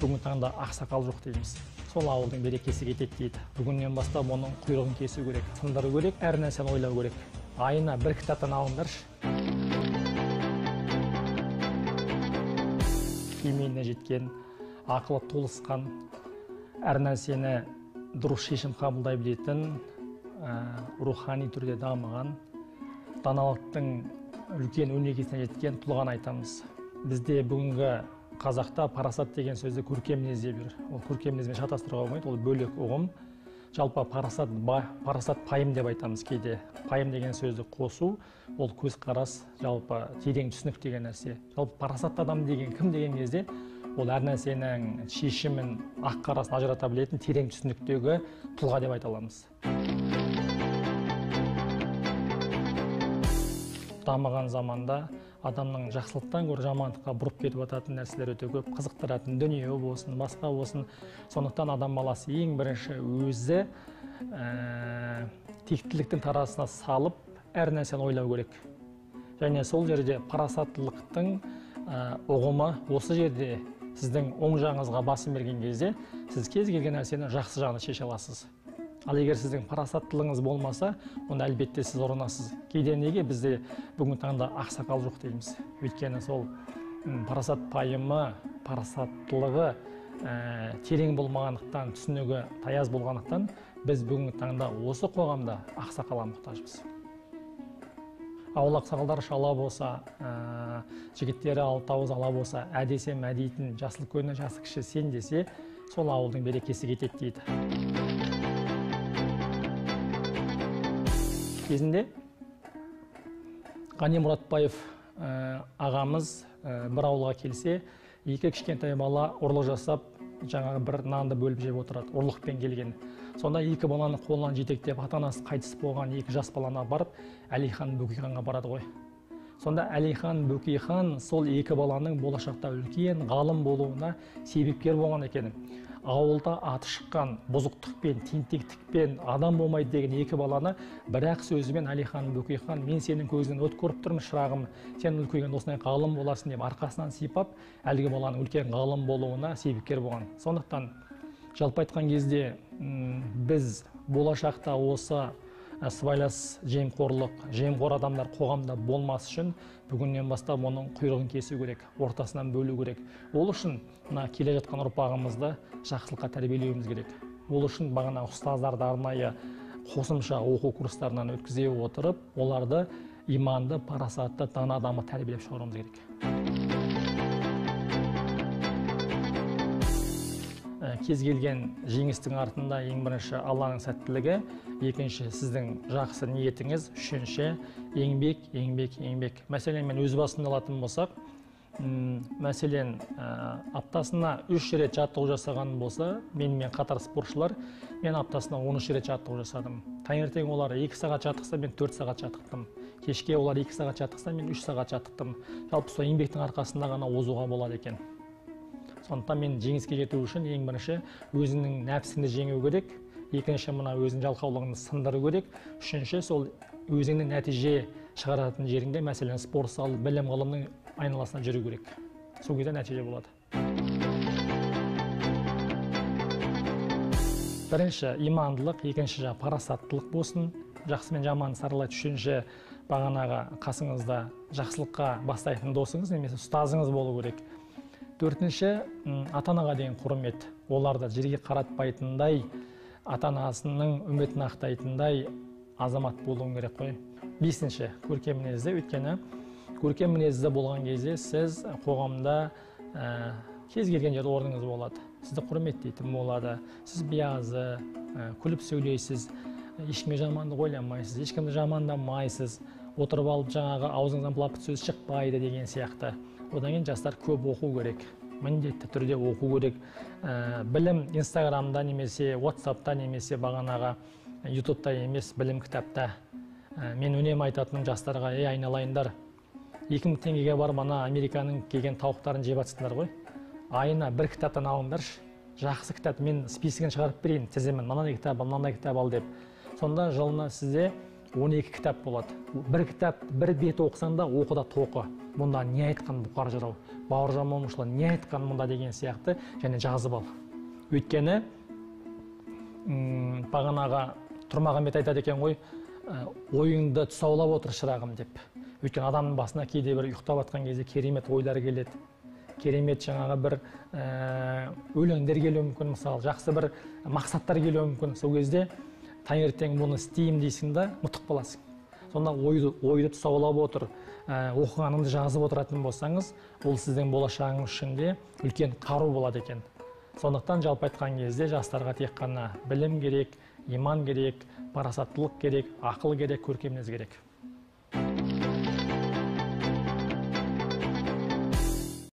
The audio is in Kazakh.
Бүгінгі таңда ақсақал жоқ дейміз. Сол ауылдың берекесі кетеді дейді. Бүгіннен бастап оның құйрығын кесу керек, сындыру керек, әр нәрсені ойлау керек. Айына бір кітаптан алыңдаршы. Кемеліне жеткен, ақылы толысқан, әр нәрсені дұрыс шешім қабылдай білетін, рухани түрде дамыған, даналықтың үлкен өнегесіне жеткен тұлғаны айтамыз. Бізде бүгінгі қазақта парасат деген сөзді көркем мінез деп жүр. Ол көркем мінезбен шатастыруға болмайды, ол бөлек ұғым. Жалпы парасат, парасат пайым деп айтамыз кейде. Пайым деген сөзді қосу, ол көзқарас, жалпы терең түсінік деген нәрсе. Жалпы парасатты адам деген кім деген кезде, ол әр нәрсенің шешімін, ақ қарасын ажырата білетін терең түсініктегі тұлға деп айта аламыз. Дамыған заманда адамның жақсылықтан гөрі жамандыққа бұрып кетіп жататын нәрселер өте көп, қызықтыратын дүние болсын, басқа болсын. Сондықтан адам баласы ең бірінші өзі тектіліктің тарасына салып, әр нәрсені ойлау керек. Және сол жерде парасаттылықтың ұғымы осы жерде сіздің оң жағыңызға басым берген кезде сіз кез келген нәрсені жақсы жағына шеше аласыз. Ал егер сіздің парасаттылығыңыз болмаса, онда әлбетте сіз ұрынасыз. Кейде неге бізде бүгінгі таңда ақсақал жоқ дейміз? Өйткені сол парасат пайымы, парасаттылығы терең болмағандықтан, түсінігі таяз болғандықтан біз бүгінгі таңда осы қоғамда ақсақалға мұқтажбыз. Ауыл ақсақалдары шала болса, жігіттері алты ауыз ала болса, ә десе мә дейтін, жасы үлкені жасы кіші сен десе, сол ауылдың берекесі кетеді дейді. Кезінде Ғани Мұратбаев ағамыз бір ауылға келсе, екі кішкентай бала ұрлық жасап, жаңағы бір нанды бөліп жеп отырады, ұрлықпен келген. Сонда екі баланы қолынан жетектеп, ата-анасы қайтыс болған екі жас баланы барып, Әлихан Бөкейханға барады ғой. Сонда Әлихан Бөкейхан сол екі баланың болашақта үлкен ғалым болуына себепкер болған екен. Ауылда аты шыққан бұзықтықпен, тентектікпен адам болмайды деген екі баланы бірақ сөзімен Әлихан Бөкейхан, мен сенің көзіңнен от көріп тұрмын, шырағым, сен үлкейгенде осындай ғалым боласың деп арқасынан сипап, әлгі баланың үлкен ғалым болуына себепкер болған. Сондықтан жалпы айтқан кезде біз болашақта осы сыбайлас жемқорлық, жемқор адамдар қоғамда болмас үшін бүгіннен бастап оның құйрығын кесу керек, ортасынан бөлу керек. Ол үшін мына келе жатқан ұрпағымызды жақсылыққа тәрбиелеуіміз керек. Ол үшін бағана ұстаздарды арнайы қосымша оқу курстарынан өткізе отырып, оларды иманды, парасатты, дана адамға тәрбиелеп шығаруымыз керек. Кез келген жеңістің артында ең бірінші Алланың сәттілігі, екінші сіздің жақсы ниетіңіз, үшінші еңбек, еңбек, еңбек. Мәселен, мен өз басымды алатын болсақ, мәселен, аптасына 3 рет жаттығу жасаған болса, менімен қатар спортшылар, мен аптасына 13 рет жаттығу жасадым. Таңертең олар 2 сағат жаттықса, мен 4 сағат жаттықтым. Кешке олар 2 сағат жаттықса, мен 3 сағат жаттықтым. Жалпы сол еңбектің арқасында ғана озуға болады екен. Сондықтан мен жеңіске жету үшін ең бірінші өзіңнің нәпсіңді жеңу керек, екінші мына өзіңнің жалқаулығыңды сындыру керек, үшінші сол өзіңнің нәтиже шығаратын жеріңде, мәселен, спорт зал, білім ғылымның айналасында жүру керек. Сол кезде нәтиже болады. Бірінші имандылық, екінші жаңа парасаттылық болсын, жақсы мен жаманды саралайды, үшінші бағанағы қасыңызда жақсылыққа бастайтын досыңыз немесе ұстазыңыз болу керек. Төртінші, ата-анаға деген құрмет, оларды жерге қаратпайтындай, ата-анасының үмітін ақтайтындай азамат болуың керек қой. Бесінші, көркем мінезді, өйткені көркем мінезді болған кезде сіз қоғамда кез келген жерде орныңыз болады. Сізді құрметтейтін болады, сіз биязы, күліп сөйлейсіз, ешкімге жамандық ойламайсыз, ешкімді жамандамайсыз, отырып алып жаңағы аузыңыздан былапыт сөз шықпайды деген сияқты. Одан кейін жастар көп оқу керек, міндетті түрде оқу керек. Білім Инстаграмда немесе WhatsAppта немесе бағанағы YouTube'та емес, білім кітапта. Мен үнемі айтатыным жастарға, ей айналайындар, 2000 теңгеге барып ана Американың келген тауықтарын жеп жатсыңдар ғой. Айына бір кітаптан алыңдаршы, жақсы кітап, мен списогін шығарып берейін, тізімін, мынандай кітап ал, мынандай кітап ал деп. Сонда жылына сізде 12 кітап болады. Бір кітап, бір бет оқысаң да, оқы да тоқы. Мұнда не айтқан Бұқар жырау, Бауыржан Момышұлы не айтқан мұнда деген сияқты, және жазып ал. Өйткені бағанағы Тұрмағамбет айтады екен ғой, ойыңды тұсаулап отыр шырағым деп. Өйткені адамның басына кейде бір ұйықтап жатқан кезде керемет ойлар келеді. Керемет жаңағы бір өлеңдер келуі мүмкін, мысалы, жақсы бір мақсаттар келуі мүмкін. Сол кезде таңертең бұны істеймін дейсің да, ұмытып қаласың. Сонда ойды тұсаулап отыр, оқығаныңды жазып отыратын болсаңыз, ол сіздің болашағыңыз үшін де үлкен қару болады екен. Сондықтан жалпы айтқан кезде жастарға тек қана білім керек, иман керек, парасаттылық керек, ақыл керек, көркем мінез керек.